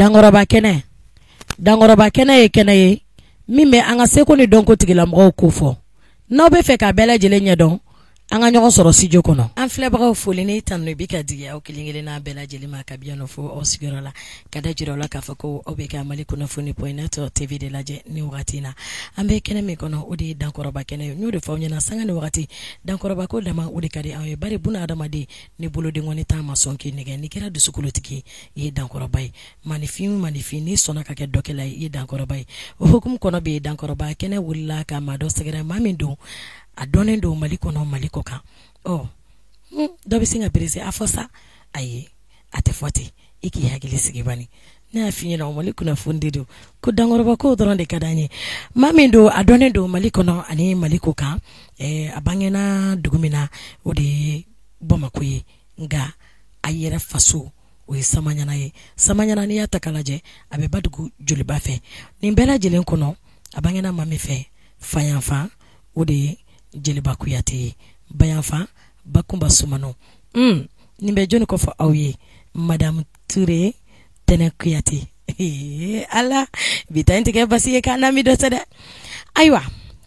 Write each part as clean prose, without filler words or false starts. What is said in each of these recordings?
Dankɔrɔba kɛnɛ, dankɔrɔba kɛnɛ ye kɛnɛ ye min bɛ an ka seko ni dɔnko tigilamɔgɔw ko fɔ. N'aw bɛ fɛ k'a bɛɛ lajɛlen ɲɛdɔn, an ka ɲɔgɔn sɔrɔ studio kɔnɔ. An filɛbagaw foli ni tanu bi ka jigin aw kelen kelenna bɛɛ lajɛlen ma ka yan fo aw sigiyɔrɔ la, ka da jira aw la k'a fɔ ko aw bɛ ka Mali kunnafoni point net TV de lajɛ ni wagati in na. An bɛ kɛnɛ min kɔnɔ, o de ye dankɔrɔba kɛnɛ ye. N y'o de fɔ aw ɲɛna sanga ni wagati, dankɔrɔba ko dama o de ka di anw ye, bari buna adamaden ni bolodenkɔni tan ma sɔn k'i nɛgɛ, n'i kɛra dusukolotigi ye, i ye dankɔrɔba ye. Maninfin maninfin, n'i sɔnna ka kɛ dɔkɛla ye, i ye dankɔrɔba ye. O hukumu kɔnɔ bi, dankɔrɔba kɛnɛ wulila ka maa dɔ sɛgɛrɛ, maa min don a dɔnnen don Mali kɔnɔ, Mali kɔ kan. Ɔ dɔ bɛ sin ka perese a fɔ sa, ayi a tɛ fɔ ten, i k'i hakili sigi bani. Ne y'a f'i ɲɛna, Mali kunnafoni de don, ko dankɔrɔba ko dɔrɔn de ka d'an ye. Maa min don a dɔnnen don Mali kɔnɔ ani Mali kɔ kan, a bangena dugu min na, o de ye Bamakɔ ye, nka a yɛrɛ faso o ye Samaɲana ye. Samaɲana, n'i y'a ta k'a lajɛ, a bɛ Badugu joliba fɛ. Nin bɛɛ lajɛlen kɔnɔ, a bangena maa min fɛ fayanfan, o de ye Jeliba Kuyate ye, bayanfan Bakunba Sumano. Nin bɛ jɔnni kofɔ aw ye? Madame Ture Tɛnɛ Kuyate. Ala, bi ta in tɛ kɛ basi ye k'an n'a mi dɔ dɛ. Ayiwa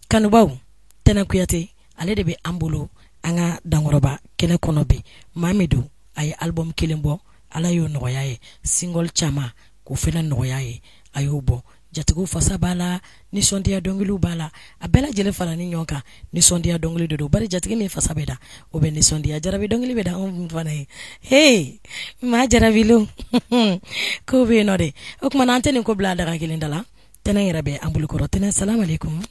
kanubaw, Tɛnɛ Kuyate ale de bɛ an bolo an ka dankɔrɔba kɛnɛ kɔnɔ bi. Maa min don a ye album kelen bɔ, Ala y'o nɔgɔya ye, single caman k'o fana nɔgɔya ye, a y'o bɔ. Jatigiw fasa b'a la, nisɔndiya dɔnkiliw b'a la, a bɛɛ lajɛlen fara ni ɲɔgɔn kan, nisɔndiya dɔnkili de don, bari jatigi min fasa bɛ da, o bɛ nisɔndiya. Jarabi dɔnkili bɛ da anw fana ye. Hey, maa jarabilenw ko bɛ yen nɔ dɛ. O tuma na an tɛ nin ko bila daga kelen da la. Tɛnɛ yɛrɛ bɛ an bolokɔrɔ. Tɛnɛ, salamalekun.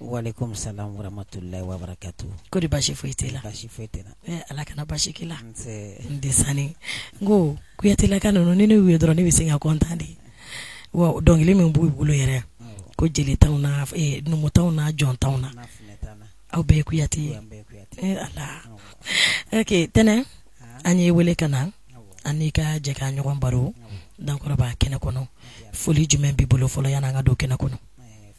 Walekum salam warahmatullahi wabarakatuh. Ko di, basi foyi t'e la? Basi foyi tɛ n na. Ala kana basi k'i la. Nse. N desani n ko Kuyatelaka ninnu, ni ne y'u ye dɔrɔn ne bɛ se ka content de. Wa dɔnkili min b'u bolo yɛrɛ, ko jeli t'anw na, numu t'anw na, jɔn t'anw na, aw bɛɛ ye Kuyate ye. Ala, ok Tɛnɛ, an y'i wele ka na an n'i ka jɛ ka ɲɔgɔn baro dankɔrɔba kɛnɛ kɔnɔ. Foli jumɛn b'i bolo fɔlɔ yanni an ka don kɛnɛ kɔnɔ?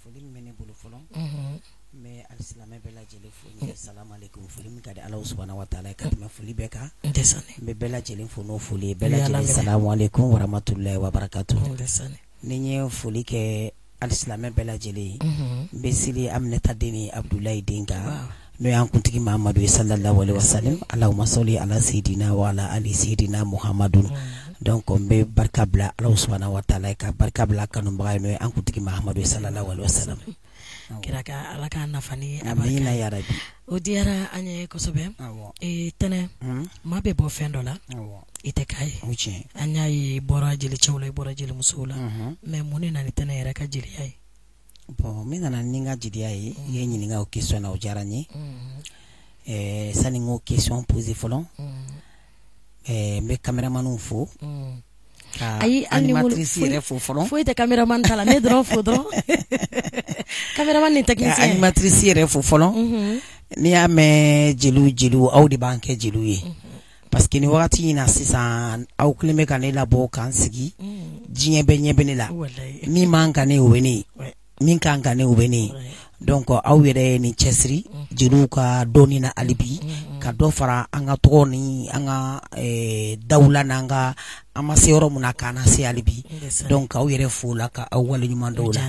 Foli min bɛ ne bolo fɔlɔ, n bɛ alisilamɛ bɛɛ lajɛlen fo ni salamu aleykum, foli min ka di Alahu subahana wa taala ye ka tɛmɛ foli bɛɛ kan, n bɛ bɛɛ lajɛlen fo n'o foli ye, bɛɛ lajɛlen salamu aleykum warahmatulahi wabarakatuh. Ni n ye foli kɛ alisilamɛ bɛɛ lajɛlen ye, n bɛ seli Aminata den ni Abudulayi den kan, n'o y'an kuntigi Mahamadu ye sallallahu alaihi wasallam, Allahumma sɔli ala seyidina wa ala ali seyidina Muhamadu. Donc n bɛ barika bila Alahu subahana wa taala ye, ka barika bila kanubaga ye, n'o ye an kuntigi Mahamadu ye sallallahu alaihi wasallam. Kira ka Ala k'a nafa ni a barika ye. Amina yarabi. O diyara an ye kosɛbɛ. Ee Tɛnɛ, maa bɛ bɔ fɛn dɔ la, i tɛ k'a ye. O tiɲɛ. An y'a ye i bɔra jelicɛw la, i bɔra jelimusow la. Mais mun de nana ni Tɛnɛ yɛrɛ ka jeliya ye? Bon, min nana ni n ka jeliya ye, i ye n ɲininka o question na, o diyara n ye. Sani n k'o question poser fɔlɔ, n bɛ caméramanw fo, ka ayi animatrice yɛrɛ fo fɔlɔ. Foyi tɛ caméraman ta la, ne dɔrɔn fo dɔrɔn. Caméraman ni technicien. Ka animatrice yɛrɛ fo fɔlɔ. N'i y'a mɛn jeliw jeliw, aw de b'an kɛ jeliw ye. Parce que ni wagati in na sisan, aw kelen bɛ ka ne labɔ k'an sigi, diɲɛ bɛɛ ɲɛ bɛ ne la. Min man kan ne, o bɛ ne ye, min kan ka ne, o bɛ ne ye. Donc aw yɛrɛ ye nin cɛsiri jeliw ka dɔnni na hali bi, ka dɔ fara an ka tɔgɔ ni an ka dawula n'an ka an ma se yɔrɔ min na k'an se hali bi. Donc aw yɛrɛ fo la ka aw waleɲuman dɔn o la.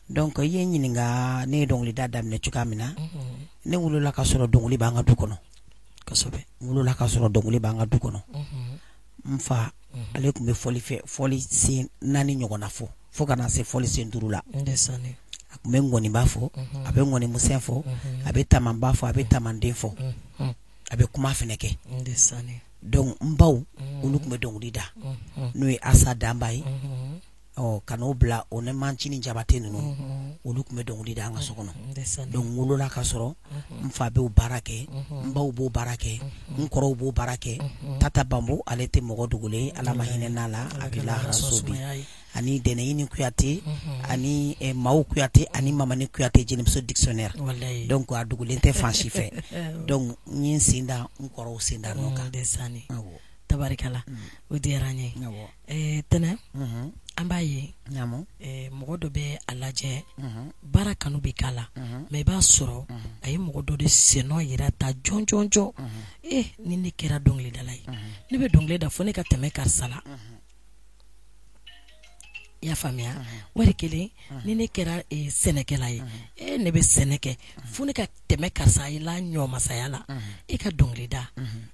Donc i ye n ɲininka ne ye dɔnkilida daminɛ cogoya min na. Ne wolola ka sɔrɔ dɔnkili b'an ka du kɔnɔ. N wolola ka sɔrɔ dɔnkili b'an ka du kɔnɔ. N fa, ale tun bɛ fɔli fɛ, fɔli sen naani ɲɔgɔn na fɔ, fo ka na se fɔli sen duuru la. A tun bɛ ngɔniba fɔ, a bɛ ngɔni misɛn fɔ, a bɛ tamanba fɔ, a bɛ tamanden fɔ, a bɛ kuma fana kɛ. Donc n baw, olu tun bɛ dɔnkili da, n'o ye Asa Danba ye. Ɔ ka n'o bila o ni Mancinin Jabate ninnu, olu tun bɛ dɔnkili da an ka so kɔnɔ. Donc n wolola ka sɔrɔ n fa b'o baara kɛ, n baw b'o baara kɛ, n kɔrɔw b'o baara kɛ. Tata Banbo, ale tɛ mɔgɔ dogolen ye, Ala ma hinɛ n'a la, a bɛ laharaso bi, ani Dɛnɛyini Kuyate, ani Maw Kuyate, ani Mamani Kuyate, jelimuso dictionnaire. Donc a dogolen tɛ fan si fɛ. Donc n ye n sen da n kɔrɔw sen da nɔ kan. Tabarikala, o diyara an ye. Tɛnɛ, an b'a ye mɔgɔ dɔ bɛ a lajɛ, baara kanu bɛ k'a la, mais i b'a sɔrɔ a ye mɔgɔ dɔ de sennɔ yɛrɛ ta jɔn jɔn jɔn. E ni ne kɛra dɔnkilidala ye, ne bɛ dɔnkili da fo ne ka tɛmɛ karisa la. I y'a faamuya? Wari kelen, ni ne kɛra sɛnɛkɛla ye, e ne bɛ sɛnɛ kɛ fo ne ka tɛmɛ karisa i la ɲɔmasaya la. E ka dɔnkilida,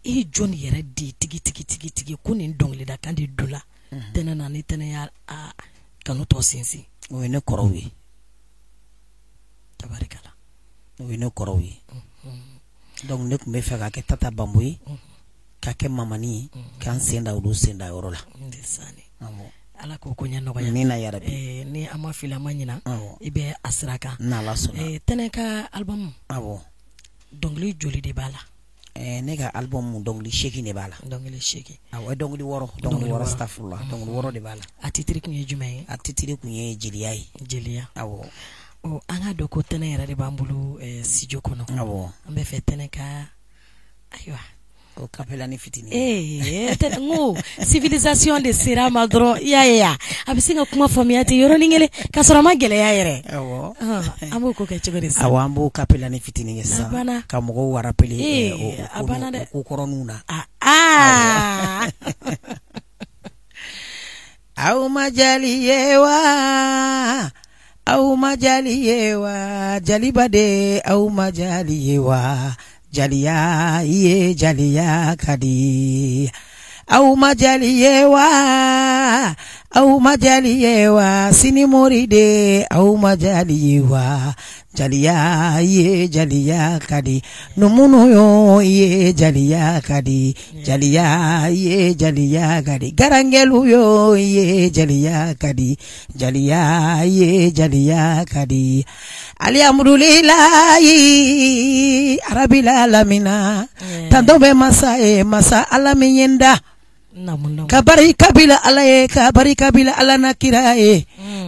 e ye jɔn yɛrɛ di tigi tigi tigi tigi ko nin dɔnkilida kan di du la tɛnɛ na ni tɛnɛ y'a kanu tɔ sinsin? O ye ne kɔrɔw ye. Tabarikala. O ye ne kɔrɔw ye. Donc ne tun bɛ fɛ ka kɛ Tata Bambo ye, ka kɛ Mamani ye, k'an sen da olu sen da yɔrɔ la. Ala k'o ko ɲɛ nɔgɔya. Amina yarabi. Ni an ma fili, an ma ɲina, i bɛ a sira kan. N'Ala sɔnna. Tɛnɛ ka album, dɔnkili joli de b'a la? Ne ka album, dɔnkili 8 de b'a la. Dɔnkili 8. Awɔ, dɔnkili 6, dɔnkili 6, astafurula, dɔnkili 6 de b'a la. A titre tun ye jumɛn ye? A titre tun ye jeliya ye. Jeliya. Awɔ. Ɔ, an k'a dɔn ko Tɛnɛ yɛrɛ de b'an bolo studio kɔnɔ. Awɔ. An bɛ fɛ Tɛnɛ ka, ayiwa, o kapela ni fitinin. Ee, n ko civilisation de sera a ma dɔrɔn, i y'a ye, a bɛ se ka kuma faamuya ten yɔrɔnin kelen ka sɔrɔ a ma gɛlɛya yɛrɛ. Awɔ. An b'o ko kɛ cogo di sisan? Awɔ, an b'o kapela ni fitinin kɛ sisan. A banna. Ka mɔgɔw rappeler Ee, a banna dɛ. ko kɔrɔninw na. Aa. Aw ma jali ye wa, aw ma jali ye wa, jaliba de, aw ma jali ye wa, jaliya ye jaliya ka di. Aw ma jali ye wa, aw ma jali ye wa, sinimori de, aw ma jali ye wa, jaliya ye jaliya ka di, numunu yo ye jaliya ka di, jaliya ye jaliya ka di, garangɛlu yo ye jaliya ka di, jaliya ye jaliya ka di. Alihamudulilayi arabila lamina, tando bɛ masa ye, masa Ala min ye n da, ka barika bila Ala ye, ka barika bila Ala na kira ye.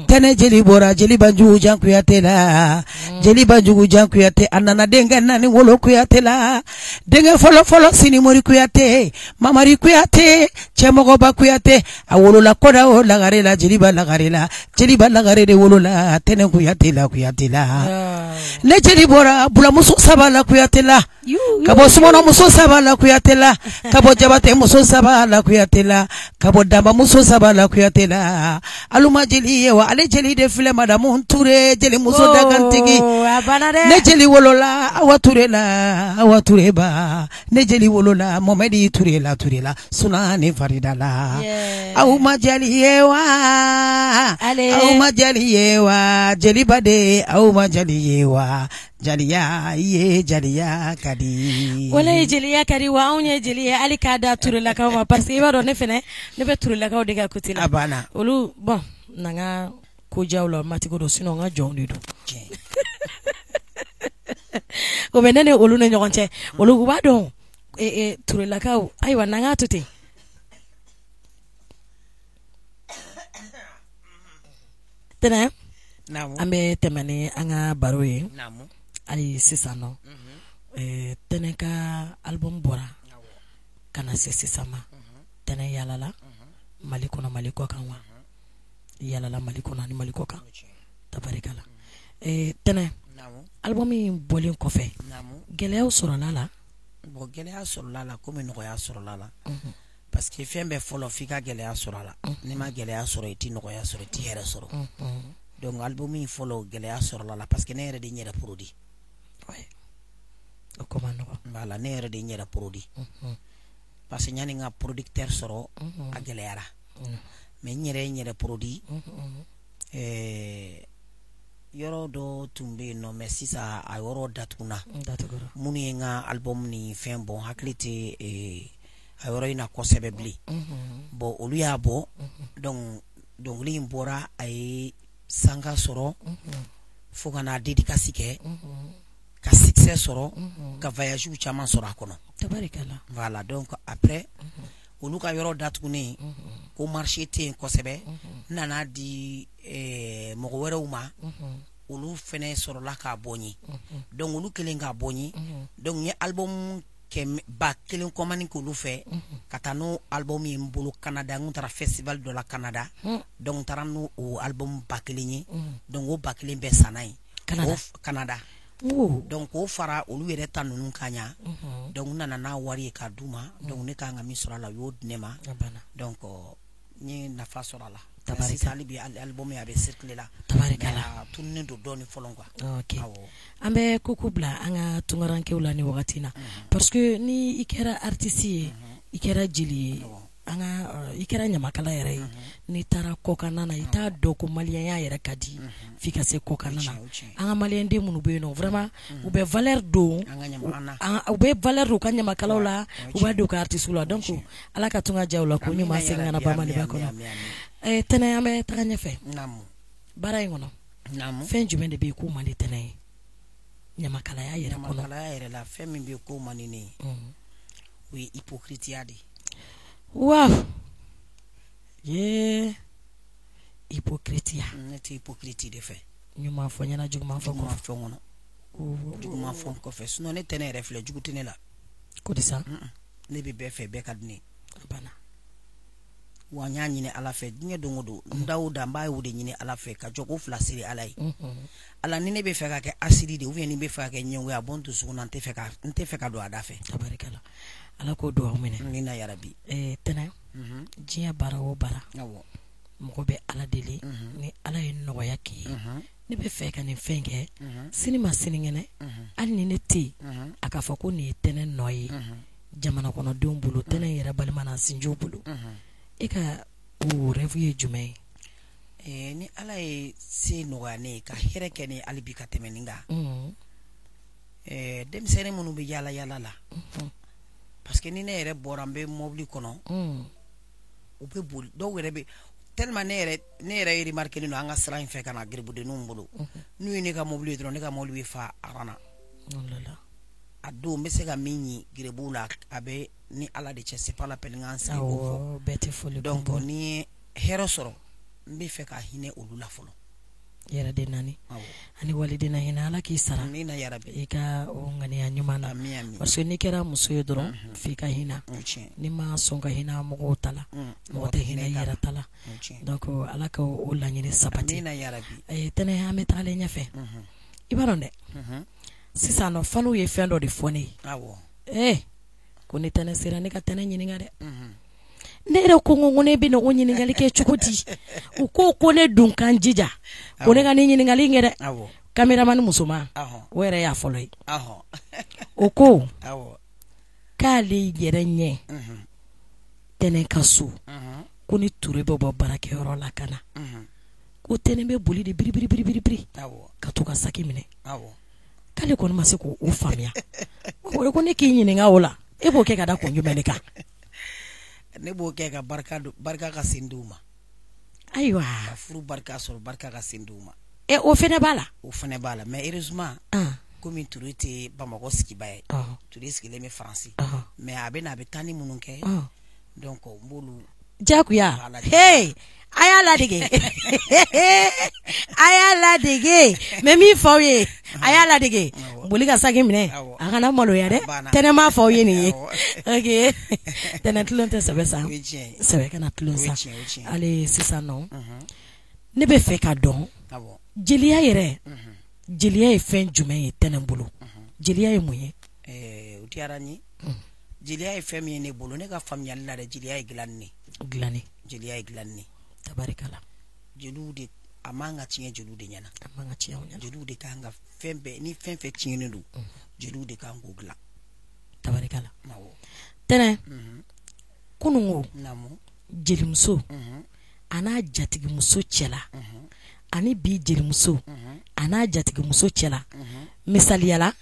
Tɛnɛ jeli bɔra jeliba jugu jan Kuyate la, jeliba jugu jan Kuyate, a nana denkɛ 4 wolo Kuyate la. Denkɛ fɔlɔ fɔlɔ Sinimori Kuyate, Mamari Kuyate, Cɛmɔgɔba Kuyate, a wolola kɔda o lagare la, jeliba lagare la, jeliba lagare de wolola Tɛnɛ Kuyate la, Kuyate la. Ne jeli bɔra bulamuso 3 la Kuyate la, ka bɔ sumanamuso 3 la Kuyate la, ka bɔ Jabatɛ muso 3 la Kuyate la, ka bɔ Danbamuso 3 la Kuyate la. Aluma jeli ye wa, ale jeli de filɛ madamu Ture, jelimuso dakantigi. Ne jeli wolola Awa Ture la, Awa Ture ba. Ne jeli wolola Momɛdi Ture la, Ture la, Suna ni Farida la. Aw ma jeli ye wa, aw ma jeli ye wa, jeliba de, aw ma jeli ye wa, jaliya ye jaliya ka di. Wala ye jeliya ka di wa, anw ye jeli ye, hali k'a da Turelakaw ma, parce que i b'a dɔn ne fɛnɛ ne bɛ Turelakaw de ka côté la. A banna. Olu bon na n ka kojaw la matigo don, sinon n ka jɔnw de don. O bɛ ne ni olu ni ɲɔgɔn cɛ, olu u b'a dɔn Turelakaw. Ayiwa, n'an k'a to ten. Tɛnɛ, an bɛ tɛmɛ ni an ka baro ye hali sisan nɔ. Tɛnɛ ka album bɔra ka na se sisan ma. Tɛnɛ yalala Mali kɔnɔ, Mali kɔ kan wa, yalala Mali kɔnɔ ani Mali kɔ kan, tabarikala. Tɛnɛ, album in bɔlen kɔfɛ, gɛlɛyaw sɔrɔla la? Bon, gɛlɛya sɔrɔla la komi nɔgɔya sɔrɔla la, parce que fɛn bɛɛ fɔlɔ f'i ka gɛlɛya sɔrɔ a la. N'i ma gɛlɛya sɔrɔ, i tɛ nɔgɔya sɔrɔ, i tɛ hɛrɛ sɔrɔ. Donc album in fɔlɔ, gɛlɛya sɔrɔla la parce que ne yɛrɛ de n yɛrɛ produit. O ko man nɔgɔn. Voilà, ne yɛrɛ de n yɛrɛ produit, parce que yanni n ka producteur sɔrɔ, a gɛlɛyara, mais n yɛrɛ ye n yɛrɛ produit. Yɔrɔ dɔ tun bɛ yen nɔ, mais sisan a yɔrɔ datuguna. Minnu ye n ka album ni fɛn bɔ, hakili tɛ a yɔrɔ in na kosɛbɛ bilen. Bon, olu y'a bɔ, donc dɔnkili in bɔra, a ye sanga sɔrɔ fo ka n'a dédicace kɛ, ka succès sɔrɔ, ka voyage caman sɔrɔ a kɔnɔ. Voilà, donc après olu ka yɔrɔ datugunen ko marché tɛ yen kosɛbɛ, n nana di mɔgɔ wɛrɛw ma, olu fɛnɛ sɔrɔla k'a bɔ n ye. Donc olu kɛlen k'a bɔ n ye, donc n ye album 1000 commande k'olu fɛ ka taa n'o album ye n bolo Canada. N taara festival dɔ la Canada, donc n taara n'o album 1000 ye. Donc o 1000 bɛɛ sanna yen Canada. Donc k'o fara olu yɛrɛ ta ninnu kan ɲa. Donc n nana n'a wari ye k'a d'u ma. Donc ne kan ka min sɔrɔ a la, u y'o di ne ma. Donc n ye nafa sɔrɔ a la. Sisan hali bi album a bɛ circuler la. Tabarikala. Mais a tununnen don dɔɔnin fɔlɔ quoi. Ok. Awɔ. An bɛ koko bila an ka tunkarankew la ni wagati in na, parce que ni i kɛra artiste ye, i kɛra jeli ye, an ka i kɛra ɲamakala yɛrɛ ye, n'i taara kɔkanna na, i t'a dɔn ko maliyɛnya yɛrɛ ka di f'i ka se kɔkanna na. An ka maliyɛnden minnu bɛ yen nɔ, vraiment u bɛ valeur don u bɛ valeur don u ka ɲamakalaw la, u b'a don u ka artiste la. Donc Ala ka tunga diya u la, k'o ɲuman segin ka na Bamaniba kɔnɔ. Tɛnɛ, an bɛ taga ɲɛfɛ baara in kɔnɔ. Fɛn jumɛn de bɛ yen k'o man di Tɛnɛ ye ɲamakalaya yɛrɛ kɔnɔ? Ɲamakalaya yɛrɛ la, fɛn min bɛ yen k'o man di ne ye, o ye hypocrite de ye. Waaw, ye hypocrite. Ne tɛ hypocrite de fɛ. Ɲuman fɔ ɲɛna, juguman fɔ. Juguman fɔ kɔnɔ, juguman fɔ kɔfɛ. Sinon ne Tɛnɛ yɛrɛ filɛ, jugu tɛ ne la. Ko di sa? Ne bɛ bɛɛ fɛ, bɛɛ ka di ne ye. A banna. Wa n y'a ɲini Ala fɛ diɲɛ don o don, n da o da, n b'a y'o de ɲini Ala fɛ, ka jɔ ko fila siri Ala ye. Ala, ni ne bɛ fɛ ka kɛ asidi de, ou bien ni bɛ fɛ ka kɛ ɲɛngo ye, a bɔ n dusukun na, n tɛ fɛ ka don a da fɛ. Tabarikala, Ala k'o dugawu minɛ. Amina yarabi. Tɛnɛ, diɲɛ baara o baara, mɔgɔ bɛ Ala deli ni Ala ye nɔgɔya k'i ye, ne bɛ fɛ ka nin fɛn kɛ sini ma sinikɛnɛ, hali ni ne tɛ yen, a k'a fɔ ko nin ye Tɛnɛ nɔ ye jamana kɔnɔdenw bolo, Tɛnɛ yɛrɛ balima n'a sinjiw bolo. E ka o rêve ye jumɛn ye? Ni Ala ye se nɔgɔya ne ye, ka hɛrɛ kɛ ne ye hali bi ka tɛmɛ nin kan, denmisɛnnin minnu bɛ yaala yaala la, parce que ni ne yɛrɛ bɔra, n bɛ mobili kɔnɔ, u bɛ boli, dɔw yɛrɛ bɛ tellement ne yɛrɛ remarqué don an ka sira in fɛ ka na geribudenninw bolo, n'u ye ne ka mobili ye dɔrɔn, ne ka mobili bɛ fa aran na. A don n bɛ se ka min ɲi geribuw la, a bɛ ni Ala de cɛ, c'est pas la peine n ka n sigi k'o fɔ. Bɛɛ tɛ foli. Donc ni ye hɛrɛ sɔrɔ, n bɛ fɛ ka hinɛ olu la fɔlɔ. Yɛrɛ de naani ani waliden na hinɛ, Ala k'i sara. Amina yarabi. I ka o ŋaniya ɲuman na, parce que n'i kɛra muso ye dɔrɔn, f'i ka hinɛ. N'i ma sɔn ka hinɛ mɔgɔw ta la, mɔgɔ tɛ hinɛ i yɛrɛ ta la. Donc Ala ka o laɲini sabati. Amina yarabi. Tɛnɛ, an bɛ tagalen ɲɛfɛ. I b'a dɔn dɛ, sisan nɔ faniw ye fɛn dɔ de fɔ ne ye. Ko ni Tɛnɛ sera, ne ka Tɛnɛ ɲininka dɛ. Ne yɛrɛ ko ko ne bɛ na o ɲininkali kɛ cogo di? U ko ne dun kan jija ko ne ka nin ɲininkali in kɛ dɛ. Caméraman musoman, o yɛrɛ y'a fɔlɔ ye. O ko k'ale yɛrɛ ɲɛ Tɛnɛ ka so, ko ni Ture bɛ bɔ baarakɛyɔrɔ la ka na, ko Tɛnɛ bɛ boli de biri biri biri biri ka to ka saki minɛ. K'ale kɔni ma se k'o faamuya. O ko ne k'i ɲininka o la, e b'o kɛ ka da kun jumɛn de kan? Ne b'o kɛ ka barika ka sen d'u ma. Ayiwa, ka furu barika sɔrɔ, barika ka sen d'u ma. O fana b'a la. O fana b'a la, mais heureusement, komi Ture tɛ Bamakɔ sigiba ye, Ture sigilen bɛ Faransi, mais a bɛ na, a bɛ taa ni minnu kɛ, donc n b'olu jagoya. Hey, a y'a ladege, a y'a ladege. Mais min f'aw ye, a y'a ladege, boli ka saki minɛ, a kana maloya dɛ. Tɛnɛ m'a f'aw ye nin ye. Ok, Tɛnɛ, tulon tɛ sɛbɛ sa, sɛbɛ kana tulon sa. Hali sisan nɔ, ne bɛ fɛ ka dɔn jeliya yɛrɛ, jeliya ye fɛn jumɛn ye Tɛnɛ bolo? Jeliya ye mun ye? O diyara n ye. Jeliya ye fɛn min ye ne bolo, ne ka faamuyali la dɛ, jeliya ye dilanni. Dilanni. Jeliya ye dilanni. Tabarikala. Jeliw de, a man ka tiɲɛ jeliw de ɲɛna. A man ka tiɲɛ aw ɲɛna. Jeliw de kan ka fɛn bɛɛ, ni fɛn fɛn tiɲɛnen don, jeliw de kan k'o dilan. Tabarikala. Tɛnɛ, kununko jelimuso a n'a jatigimuso cɛla, ani bi jelimuso a n'a jatigimuso cɛla, misaliyala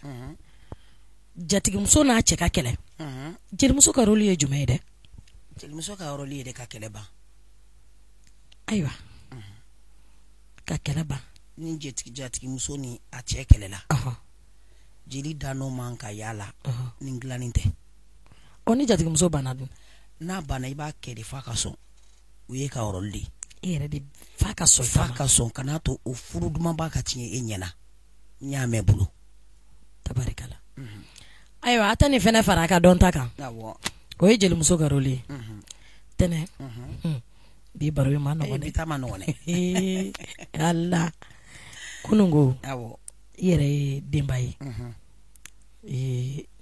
jatigimuso n'a cɛ ka kɛlɛ, jelimuso ka rôle ye jumɛn ye dɛ? Jelimuso ka rôle ye de ka kɛlɛ ban. Ayiwa, ka kɛlɛ ban. Ni jatigimuso ni a cɛ kɛlɛla, jeli da n'o man ka yala ni dilanni tɛ. Ɔ, ni jatigimuso banna dun? N'a banna, i b'a kɛ de f'a ka sɔn. O ye ka rôle de ye. E yɛrɛ de f'a ka sɔn. F'a ka sɔn, kan'a to o furu dumanba ka tiɲɛ e ɲɛna. N y'a mɛn bolo. Tabarikala. Ayiwa, a tɛ nin fɛnɛ fara a ka dɔn ta kan. O ye jelimuso ka rôle ye. Tɛnɛ, bi baro in ma nɔgɔn dɛ. Bi ta ma nɔgɔn dɛ. Ala, kununko, i yɛrɛ ye denba ye.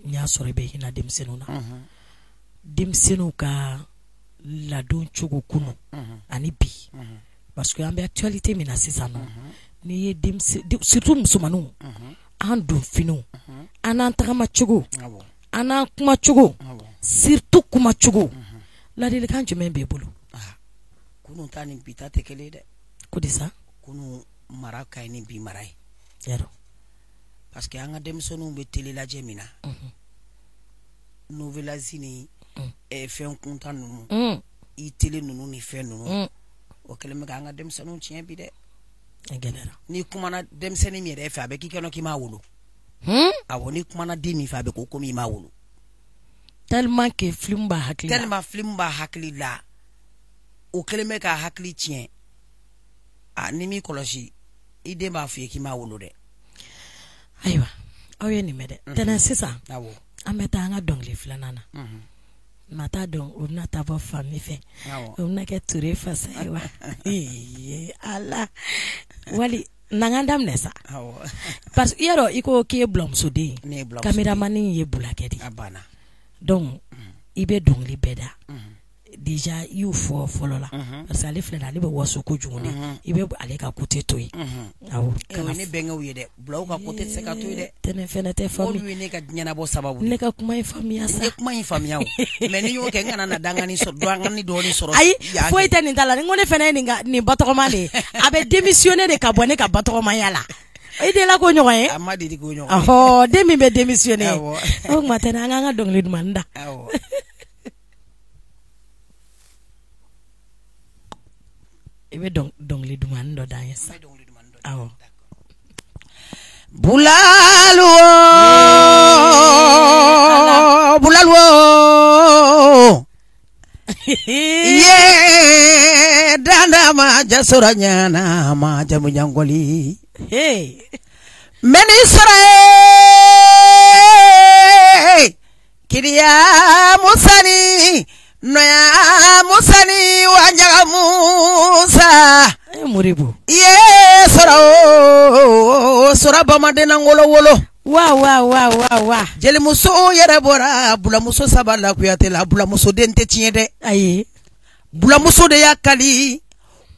N y'a sɔrɔ i bɛ hinɛ denmisɛnninw na. Denmisɛnninw ka ladon cogo kunun ani bi, Parce que an bɛ actualité min na sisan nɔ, n'i ye surtout musomaninw, an don finiw, an n'an tagama cogo, an n'an kuma cogo, surtout kuma cogo, ladilikan jumɛn b'e bolo? Kunun ta ni bi ta tɛ kelen ye dɛ. Ko di sa? Kunun mara ka ɲi ni bi mara ye. Yarɔ. Parce que an ka denmisɛnninw bɛ télé lajɛ min na, novelas ni fɛn kuntan ninnu, i télé ninnu ni fɛn ninnu, o kɛlen bɛ k'an ka denmisɛnninw tiɲɛ bi dɛ. A gɛlɛyara. N'i kumana denmisɛnnin min yɛrɛ fɛ, a bɛ k'i kɔnɔ k'i m'a wolo. Awɔ, n'i kumana den min fɛ, a bɛ ko komi i m'a wolo. Tellement que film b'a hakili la. Tellement film b'a hakili la. O kɛlen bɛ k'a hakili tiɲɛ. A ni m'i kɔlɔsi, i den b'a f'i ye k'i m'a wolo dɛ. Ayiwa, aw ye nin mɛn dɛ. Tɛnɛn sisan. Awɔ. An bɛ taa an ka dɔnkili filanan na. Maa t'a dɔn o bɛna taa bɔ fan min fɛ. O bɛna kɛ Ture fasa ye wa? Ee Ala. Wali n'an k'an daminɛ sa. Parce que i y'a dɔn i ko k'i ye bulamusoden ye. Ne ye bulamusoden ye. Caméraman ye bulakɛ de ye. A banna. Donc i bɛ dɔnkili bɛɛ da. Déjà i y'o fɔ fɔlɔ la. Parce que ale filɛ nin ye, ale bɛ waso kojugu de. I bɛ ale ka côté to yen. Awɔ. O ye ne bɛnkɛw ye dɛ. Bulaw ka côté tɛ se ka to yen dɛ. Tɛnɛ fɛnɛ tɛ faamu. Olu ye ne ka diɲɛnabɔ sababu de. Ne ka kuma in faamuya sa. Ne kuma in faamuya o. Mais n'i y'o kɛ n kana na dangani sɔrɔ, dangani dɔɔni sɔrɔ. Ayi, foyi tɛ nin ta la. Ni n ko ne fɛnɛ ye nin ka nin batɔgɔma de ye. A bɛ démissionner de ka bɔ ne ka batɔgɔmaya la. I delila k'o ɲɔgɔn ye? A ma deli k'o ɲɔgɔn ye. Ɔhɔ, den min bɛ démissionner. Awɔ. O tuma Tɛnɛ, an k'an ka dɔnkili dumannin da. Awɔ. I bɛ dɔnkili dumannin dɔ d'an ye sisan. Awɔ. Bulalu o, bulalu o. Ye danda ma jasora ɲana ma jamu ɲangoli. Mɛni sɔrɔ ye kiriya musani nɔya musani wajaga musa. Moribo. Ye sɔrɔ o sɔrɔ bamaden ngolo wolo. Wa wa wa wa wa. Jelimuso yɛrɛ bɔra bulamuso saba la Kuyate la, bulamuso den tɛ tiɲɛ dɛ. Ayi. Bulamuso de y'a kali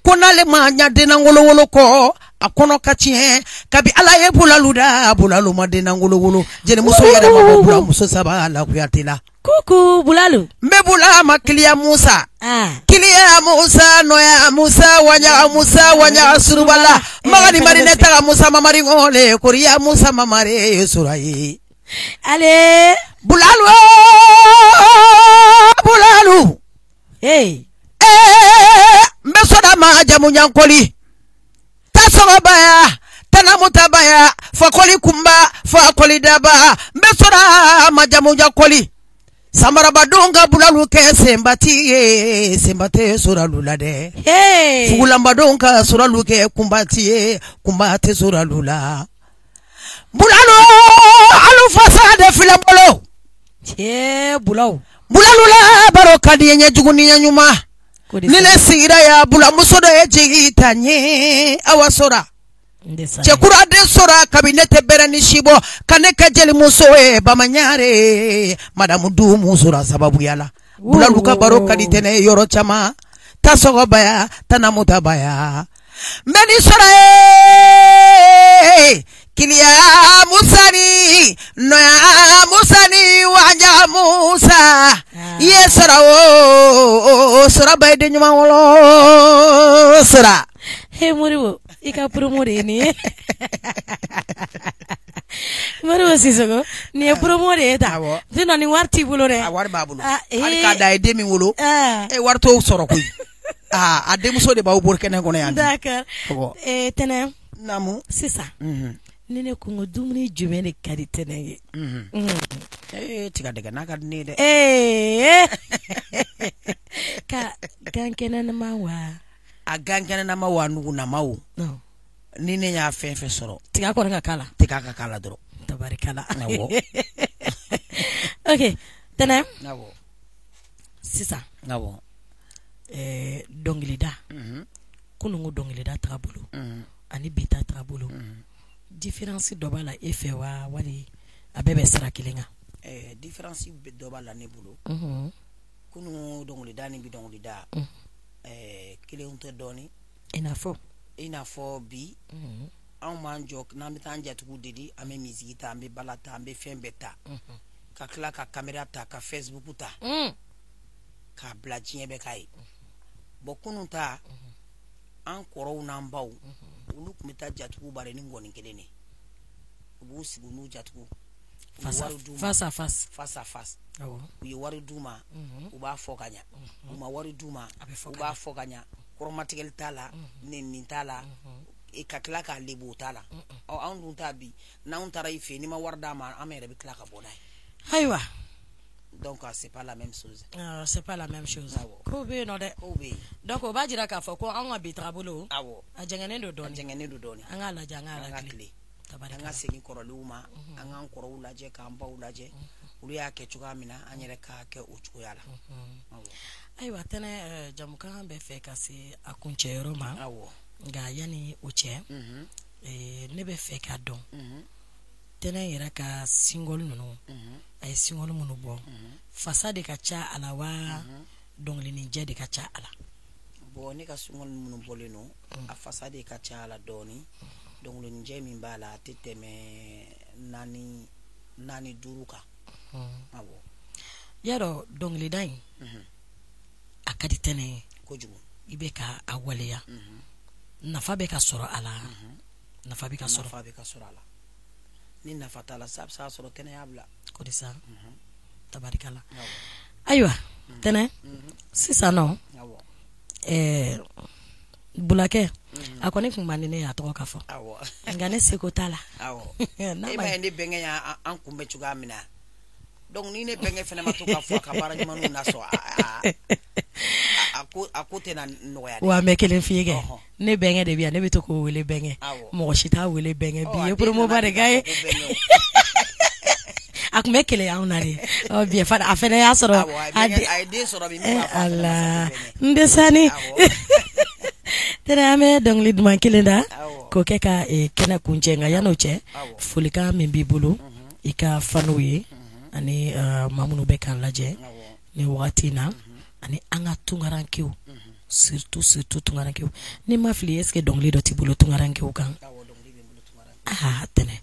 ko n'ale ma ɲa den ngolo wolo kɔ a kɔnɔ ka tiɲɛ. Kabi Ala ye bulalu da, bulalu ma den ngolo wolo. Jelimuso yɛrɛ ma bɔ bulamuso saba la Kuyate la. Kuku bulalu. N bɛ bula ma kiliya Musa. Kiliya Musa nɔya Musa waɲaga Musa waɲaga surubala. Magani mari ne taga Musa mamari ngole koriya Musa mamari surayi. Ale. Bulalu bulalu. Hey. N bɛ sɔrɔ ma jamu ɲankoli. Tasɔgɔbaya tanamutabaya fakɔli kunba fakɔli daba. N bɛ sɔrɔ ma jamu ɲankoli. Samarabadenw ka bulalu kɛ senbati ye, senba tɛ sɔrɔlu la dɛ. Fugulanbadenw ka sɔrɔlu kɛ kunbati ye, kunba tɛ sɔrɔlu la. Bulalu alu fasa de filɛ n bolo. Bulaw. Bulalu la baro ka di n ye ɲɛjugu ni ɲɛ ɲuman. Ni ne sigira yan bulamuso dɔ ye jigi ta n ye awa sɔrɔ. Cɛkura den sɔrɔ kabi ne tɛ bɛrɛ ni si bɔ ka ne kɛ jelimuso ye Bamaɲare madamu Dumu sɔrɔ sababuya la. Bulalu ka baro ka di tɛnɛ yɔrɔ caman. Tasɔgɔbaya tanamutabaya. N bɛ nin sɔrɔ ye kiliya musani nɔya musani waja musa. I ye sɔrɔ o sɔrɔ ba ye den ɲuman wolo sɔrɔ. He Moribo, i ka promo de ye nin ye. Moribo Sisoko, nin ye promo de ye tan. Sinon nin wari t'i bolo dɛ. A wari b'a bolo. Hali k'a da a ye den min wolo. E wari t'o sɔrɔ koyi. A denmuso de b'aw bolo kɛnɛ kɔnɔ yan. D'accord. Tɛnɛ. Naamu. Sisan. Ni ne ko n ko dumuni jumɛn de ka di Tɛnɛ ye? Tigadɛgɛna ka di ne ye dɛ. Ka gan kɛnɛma wa? A gan kɛnɛnama wa nugunama o. Ni ne y'a fɛn fɛn sɔrɔ. Tiga kɔni ka k'a la. Tiga ka k'a la dɔrɔn. Tabarikala. Awɔ. Ok Tɛnɛ. Awɔ. Sisan. Awɔ. Dɔnkilida. Kununko dɔnkilida taabolo ani bi ta taabolo. Différence dɔ b'a la e fɛ wa wali a bɛɛ bɛ sira kelen kan? Différence dɔ b'a la ne bolo. Kunun dɔnkilida ni bi dɔnkilida. Kelenw tɛ dɔɔni. I n'a fɔ? I n'a fɔ bi, anw b'an jɔ n'an bɛ taa an jatigiw deli, an bɛ musique ta, an bɛ bala ta, an bɛ fɛn bɛɛ ta, ka tila ka caméra ta, ka Facebook ta, k'a bila diɲɛ bɛɛ k'a ye. Bon, kunun ta, an kɔrɔw n'an baw, olu tun bɛ taa jatigiw bari ni ngɔni kelen de. U b'u sigi n'u jatigiw, face à face. Face à face. U ye wari d'u ma, u b'a fɔ ka ɲa. U ma wari d'u ma, u b'a fɔ ka ɲa. Kɔrɔmatigɛli t'a la, nɛni t'a la, ka tila k'a lebu o t'a la. Ɔ, anw dun ta bi, n'anw taara i fɛ yen, n'i ma wari d'a ma, an yɛrɛ bɛ tila ka bɔ n'a ye. Ayiwa. Donc c'est pas la même chose. Euh, c'est pas la même chose. Kow bɛ yen nɔ dɛ. Kow bɛ yen. Donc o b'a jira k'a fɔ ko anw ka bi tagabolo, a jɛngɛnnen don dɔɔnin. A jɛngɛnnen don dɔɔnin. An k'a lajɛ, an k'a latilen, an ka segin kɔrɔlenw ma, an k'an kɔrɔw lajɛ, k'an baw lajɛ, olu y'a kɛ cogoya min na, an yɛrɛ k'a kɛ o cogoya la. Ayiwa Tɛnɛ, jamukan bɛ fɛ ka se a kuncɛyɔrɔ ma. Nka yanni o cɛ, ne bɛ fɛ k'a dɔn, Tɛnɛ yɛrɛ ka single ninnu, a ye single minnu bɔ, fasa de ka ca a la wa dɔnkilininjɛ de ka ca a la? Bon, ne ka single minnu bɔlen don, a fasa de ka ca a la dɔɔnin. Dɔnkilininjɛ min b'a la, a tɛ tɛmɛ naani, naani, duuru kan. Awɔ. Y'a dɔn, dɔnkilida in, a ka di Tɛnɛ ye kojugu. I bɛ ka a waleya, nafa bɛ ka sɔrɔ a la? Nafa bɛ ka sɔrɔ? Nafa bɛ ka sɔrɔ a la. Ni nafa t'a la sa, a bɛ se ka sɔrɔ Tɛnɛ y'a bila. Ko de sa, tabarikala. Ayiwa Tɛnɛ, sisan nɔ, Bulakɛ, a kɔni tun man di ne ye a tɔgɔ ka fɔ, nka ne seko t'a la. E ma ye, ne bɛnkɛ y'an kunbɛn cogoya min na. Donc ni ne bɛnkɛ fana ma to ka fɔ a ka baara ɲumanw na sɔn, a ko tɛna nɔgɔya dɛ. Wa n bɛ kelen f'i ye kɛ, ne bɛnkɛ de bɛ yan, ne bɛ to k'o wele bɛnkɛ, mɔgɔ si t'a wele bɛnkɛ. Bi ye promo ba de k'a ye. A tun bɛ keleya anw na de. Bi a fana y'a sɔrɔ. A ye den sɔrɔ bi min b'a fɔ. Ala n tɛ sani Tɛnɛ, an bɛ dɔnkili duman kelen da k'o kɛ ka kɛnɛ kuncɛ. Nka yan'o cɛ, folikan min b'i bolo i ka fanw ye, ani maa minnu bɛ k'an lajɛ ni wagati in na, ani an ka tunkarankew, surtout surtout tunkarankew. N'i ma fili, est ce que dɔnkili dɔ t'i bolo tunkarankew kan? Aa Tɛnɛ,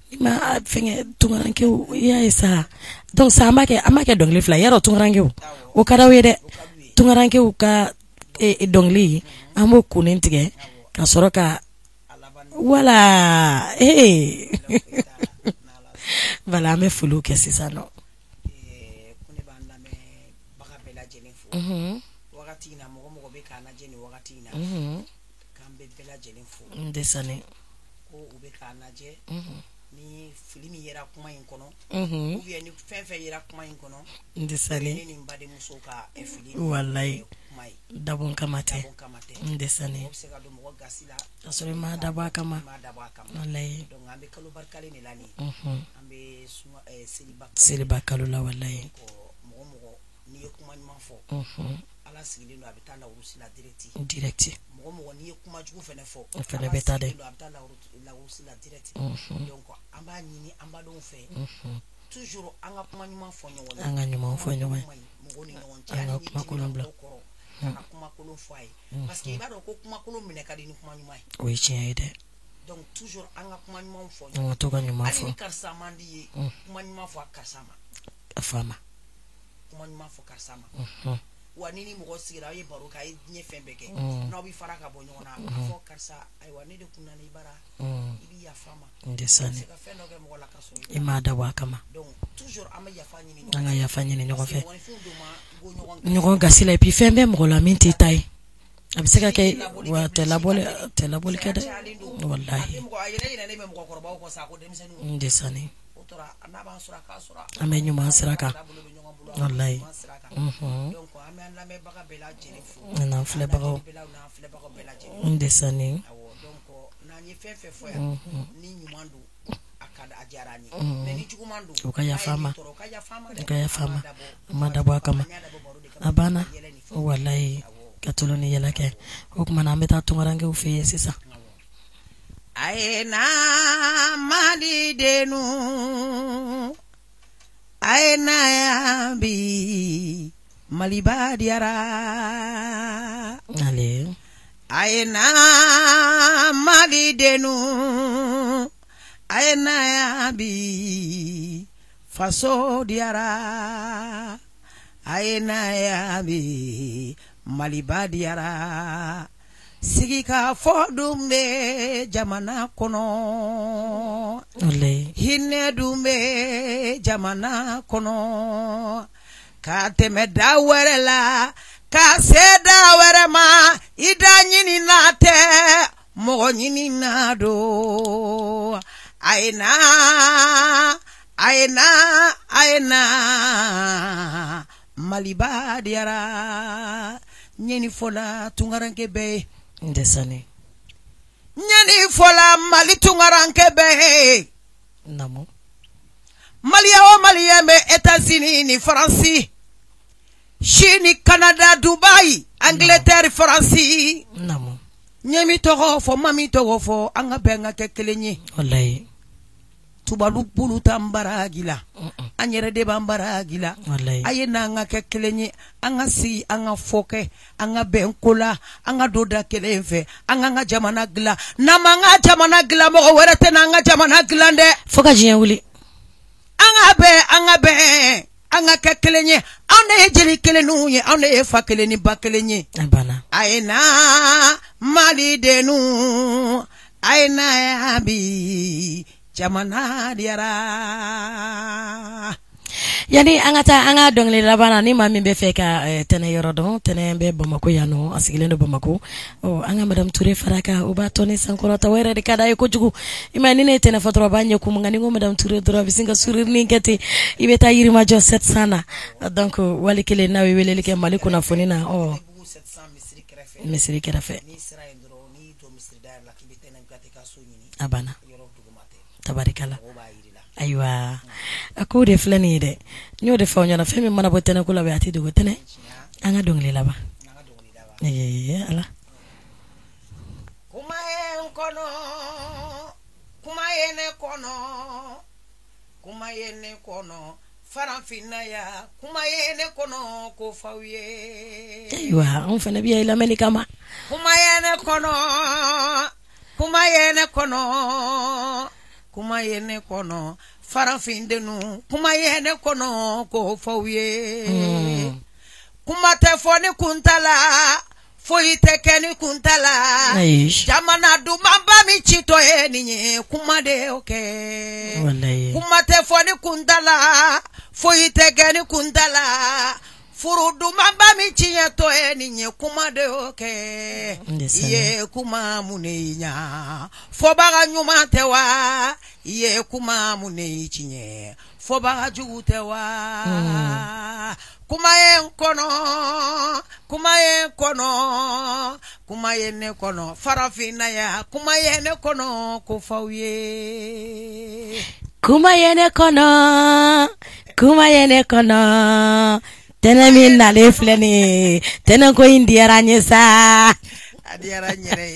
ni ma fɛnkɛ tunkarankew, i y'a ye sa. Donc sa, an b'a kɛ dɔnkili fila. Yarɔ, tunkarankew, o ka d'aw ye dɛ. Tunkarankew ka dɔnkili, an b'o kunnin tigɛ ka sɔrɔ ka wala ee. Voilà, an bɛ foliw kɛ sisan nɔ. Ko ne b'an lamɛnbaga bɛɛ lajɛlen fo wagati in na, mɔgɔ mɔgɔ bɛ k'an lajɛ nin wagati in na, k'an bɛ bɛɛ lajɛlen fo. N tɛ sani. Ko u bɛ k'an lajɛ, ni fili min yera kuma in kɔnɔ, ou bien ni fɛn fɛn yera kuma in kɔnɔ, N tɛ sani. ne ni n badenmuso ka fili Walayi. kuma ye. Dabɔ kama tɛ. Dabɔ kama tɛ. N tɛ sani. Mɔgɔ bɛ se ka don mɔgɔ gasi la ka sɔrɔ i ma dabɔ a kama. I ma dabɔ a kama. Walayi. Donc an bɛ kalo barikalen de la nin ye. An bɛ suma seliba. Seliba kalo la, walayi. Mɔgɔ mɔgɔ n'i ye kuma ɲuman fɔ, Ala sigilen don, a bɛ taa lawurusi la direct. Direct. Mɔgɔ mɔgɔ n'i ye kuma jugu fɛnɛ fɔ, O fɛnɛ bɛ taa dɛ. Ala sigilen don, a bɛ taa lawurusi la direct. Donc an b'a ɲini an badenw fɛ, toujours an ka kuma ɲuman fɔ ɲɔgɔn ye. An ka ɲuman fɔ ɲɔgɔn ye. Mɔgɔw ni ɲɔgɔn cɛ. An ka Hali n'i kuma kolon dimina bila. mɔgɔ kɔrɔ, ka kuma kolon fɔ a ye, parce que i b'a dɔn ko kuma kolon minɛ ka di ni kuma ɲuman ye. O ye tiɲɛ ye dɛ. Donc toujours an ka kuma ɲumanw fɔ. An ka to ka ɲuman Hali ni fɔ. karisa man di ye, kuma ɲuman fɔ a karisa ma. A fa ma. Kuma ɲuman fɔ karisa ma. Wa ni mɔgɔ sigira, aw ye baro kɛ, a ye diɲɛ fɛn bɛɛ kɛ, n'aw bɛ fara ka bɔ ɲɔgɔn na, a fɔ karisa: ayiwa, ne de kun nana i bara, i bɛ yafa n ma. N tɛ sani. Se ka fɛn dɔ kɛ mɔgɔ la ka sɔrɔ I m'a dabɔ a kama. Donc toujours an bɛ yafa ɲini. An ka yafa ɲini ɲɔgɔn fɛ. Mɔgɔninfinw don ma go ɲɔgɔn. Ɲɔgɔn gasi la. Et puis fɛn bɛ mɔgɔ la min t'i ta ye, a bɛ se ka kɛ wa tɛ labɔli kɛ dɛ, walahi. Mɔgɔ a yɛrɛ yɛrɛ bɛ mɔgɔkɔrɔbaw kɔ sa ko denmisɛnninw. N tɛ sani. O tora n'a b'an sɔrɔ a k'a sɔrɔ. An bɛ ɲuman sira kan. Bolo bɛ ɲɔgɔn bolo. Walayi. Ɲuman sira kan. Donc an bɛ an lamɛnbaga bɛɛ lajɛlen fo. N'an filɛbagaw. N'an filɛbagaw bɛɛ lajɛlen. N tɛ sani. Awɔ, donc n'an ye fɛn fɛn fɔ yan, ni ɲuman don, a ka a diyara an ye, mais ni juguman don, U ka yafa an ma. n'a ye min tɔɔrɔ, u ka yafa an ma dɛ. U ka yafa an ma. An m'a dabɔ. An ma dabɔ a kama. An y'a dabɔ baro de kama. A banna. Ka yɛlɛ ni fɛnw. Walayi, ka tulon ni yɛlɛ kɛ. O tuma na, an bɛ taa tunkarankew fɛ yen sisan. A ye na Mali dennu, a ye na yan bi, Maliba diyara. Ale. A ye na Malidennu, a ye na yan bi, faso diyara. A ye na yan bi, Maliba diyara. Sigikafɔ dun bɛ jamana kɔnɔ. Walayi. Hinɛ dun bɛ jamana kɔnɔ. Ka tɛmɛ da wɛrɛ la, ka se da wɛrɛ ma, i da ɲini na tɛ, mɔgɔ ɲini na don. A ye na, a ye na, a ye na, Maliba diyara. Ɲɛni fɔla tunkaranke bɛɛ ye. N tɛ sani. Ɲɛni fɔla Mali tunkaranke bɛɛ ye. Naamu. Malien o Malien bɛ États-Unis ni Faransi, Chine, Canada, Dubaï, Angleterre, Faransi. Naamu. N ye min tɔgɔ fɔ, ma min tɔgɔ fɔ, an ka bɛn ka kɛ kelen ye. Walayi. Tubabu bulu t'an baraji la. An yɛrɛ de b'an baraji la. Walayi. A ye n'an ka kɛ kelen ye, an ka sigi, an ka fɔ kɛ, an ka bɛn ko la, an ka don da kelen fɛ, an k'an ka jamana dilan. N'an m'an ka jamana dilan, mɔgɔ wɛrɛ tɛ n'an ka jamana dilan dɛ. Fo ka diɲɛ wuli. An ka bɛn, an ka bɛn, an ka kɛ kelen ye. Anw de ye jeli kelenninw ye, anw de ye fa kelen ni ba kelen ye. A banna. A ye na Malidennu, a ye na yan bi, jamana diyara. Yani an ka taa an ka dɔnkili laban na, ni maa min bɛ fɛ ka Tɛnɛ yɔrɔ dɔn, Tɛnɛ bɛ Bamakɔ yan nɔ, a sigilen don Bamakɔ. Ɔ, an ka Madame Touré fara kan, o b'a tɔ ni sankɔrɔta, o yɛrɛ de ka d'a ye kojugu. I m'a ye, ni ne ye Tɛnɛ fɔ dɔrɔn, a b'a ɲɛ kumu, nka ni n ko Madame Touré dɔrɔn, a bɛ sin ka sourire nin kɛ ten. I bɛ taa Yirimajɔ 700 na. Donc wali kelen n'aw ye weleli kɛ Mali kunnafoni na, ɔ, misiri kɛrɛfɛ. A banna. Tabarikala. Ayiwa, a ko de filɛ nin ye dɛ, n y'o de fɔ aw ɲɛna, fɛn min mana bɔ tɛnɛ ko la a tɛ dogo tɛnɛ. An ka dɔnkili laban. Ee Ala. Kuma ye n kɔnɔ, kuma ye ne kɔnɔ, kuma ye ne kɔnɔ, farafinna ya, kuma ye ne kɔnɔ ko f'aw ye. Ayiwa, anw fana bɛ yan i lamɛnni kama. Kuma ye ne kɔnɔ, kuma ye ne kɔnɔ, kuma ye ne kɔnɔ, farafindennu, kuma ye ne kɔnɔ ko f'aw ye. Kuma tɛ fɔ ni kun t'a la, foyi tɛ kɛ ni kun t'a la. Jamana dumanba min citɔ ye nin ye, kuma de y'o kɛ. Walayi. Kuma tɛ fɔ ni kun t'a la, foyi tɛ kɛ ni kun t'a la. Furu dumanba min tiɲɛtɔ ye nin ye, kuma de y'o kɛ. I ye kuma mun de ɲa, fɔbaga ɲuman tɛ wa? I ye kuma mun de tiɲɛ, fɔbaga jugu tɛ wa? Kuma ye n kɔnɔ, kuma ye n kɔnɔ, kuma ye ne kɔnɔ, farafinna ya, kuma ye ne kɔnɔ ko f'aw ye. Kuma ye ne kɔnɔ, kuma ye ne kɔnɔ. Tɛnɛ min nalen filɛ nin ye, tɛnɛ ko in diyara n ye sa. A diyara n yɛrɛ ye.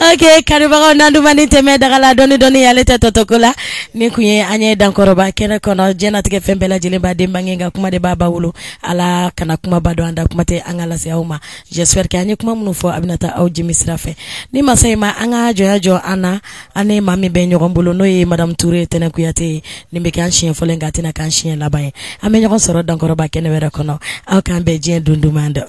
Ok, kanubagaw, n'an dun ma nin tɛmɛ daga la dɔɔni dɔɔni, ale tɛ tɔtɔ ko la. Nin kun ye an ye dankɔrɔba kɛnɛ kɔnɔ, diɲɛnatigɛ fɛn bɛɛ lajɛlen b'a den bange, nka kuma de b'a ba wolo. Ala kana kumaba dɔn an da, kuma tɛ an ka lase aw ma. J'espère que an ye kuma minnu fɔ, a bɛna taa aw jimi sira fɛ. Ni masa in ma an ka jɔnya jɔ an na, an ni maa min bɛ ɲɔgɔn bolo, n'o ye Madame Touré Tɛnɛ Kuyate ye. Nin bɛ kɛ an siɲɛ fɔlɔ ye, nka a tɛna k'an siɲɛ laban ye. An bɛ ɲɔgɔn sɔrɔ dankɔrɔba kɛnɛ wɛrɛ kɔnɔ. Aw k'an bɛn diɲɛ don duman dɔ.